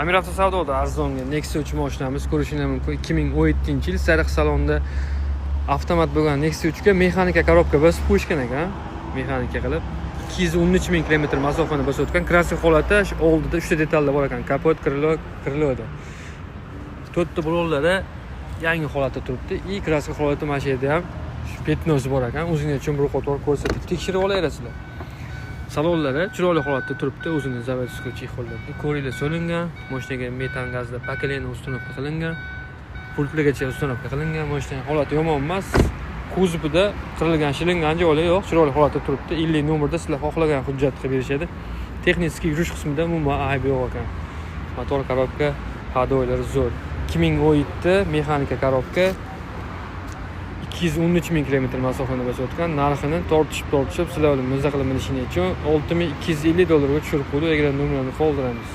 Amir Avto savdoda arzonga Nexia 3 mashinamiz ko'rishingiz mumkin. 2017-yil, sariq salonda, avtomat bo'lgan Nexia 3 ga mexanika korobka bosib qo'yishgan ekan. Mexanika qilib 213 ming kilometr masofani bosib o'tgan, kraska holatda, shu oldida uchta detalda bor ekan: kapot, крыло, крыло da to'rtta balonlari yangi holatda turibdi и kraska holati. Mana shu yerda ham shu пятно si bor ekan. O'zinglar uchun bir qator ko'rsatib, tekshirib olaverasizlar. Salonlari chiroyli holatda turibdi, o'zini заводской чехол larda ko'ringlar solingan. Moshinaga metan gazda поколение установка qilingan, pultlargacha установка qilingan. Moshina holati yomon emas, kuzovida qirilgan, shilingan joylari yo'q, chiroyli holatda turibdi. 50 nomerda, sizlar xohlagan hujjat qilib berishadi. Texnический yurish qismida umuman ayb yo'q ekan. Motor, korobka, ходовой lari zo'r. 2017, mexanika korobka, 213 ming kilometr masofani bosib o'tgan. Narxini tortishib tortishib sizlar bilan maza qilib minishing uchun 6250 dollarga tushirib qo'ydik. Agar nomerlarni qoldiramiz.